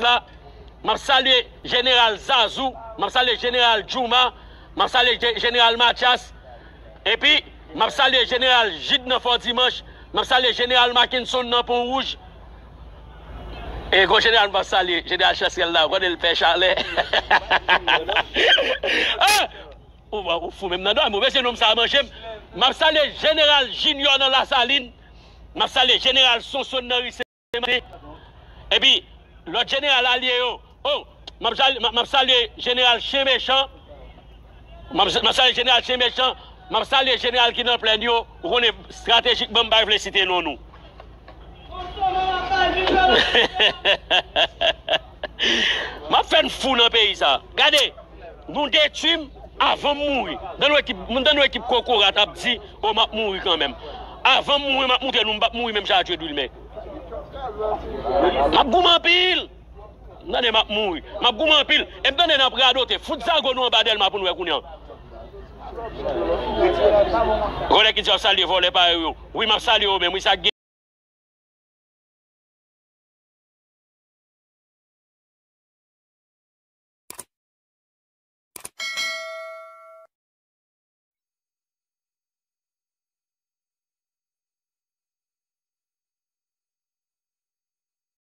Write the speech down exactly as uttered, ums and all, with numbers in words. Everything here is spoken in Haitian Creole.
la, m ap salye Jeneral Zazou, m ap salye Jeneral Djouma, m ap salye Je- Jeneral Mathias, epi m ap salye Jeneral Jid nan Fò Dimanch, m ap salye Jeneral Mackenson nan Pon Wouj. E gwo jeneral m ap salye, Jeneral Chansèl la, ou konnen l pè chalè. Ah! Ou, ou fou menm nan dòmi, ou bezwen nonm sa a manje m. M ap salye Jeneral Junior nan Lasalin. M ap salye Jeneral Sonson nan ri Sen Mate. Epi, lòt jeneral alye yo. Oh, m ap salye, m ap, m ap salye Jeneral Chen Mechan. M ap, m ap salye Jeneral Chen Mechan. M ap salye jeneral ki nan plèn yo. Ou konnen estratejikman m pa vle site non nou. M ap fè n fou nan peyi sa. Gade, nou detwi m avan m mouri. Tande w ekip, moun tande w ekip kokorat ap di, o, m ap mouri kanmenm. Avan m mouri, m ap moutre nou, m p ap mouri menm jan ak Djodwil Men. M ap goumen anpil. M tande m ap mouri. M ap goumen anpil. E m tande n ap radote. Fout zago nou anba Dèlma pou n wè kounye a. Vòlè ki di w ap salye vòlè parèy ou yo. Wi, m ap salye yo menm. Wi, sa k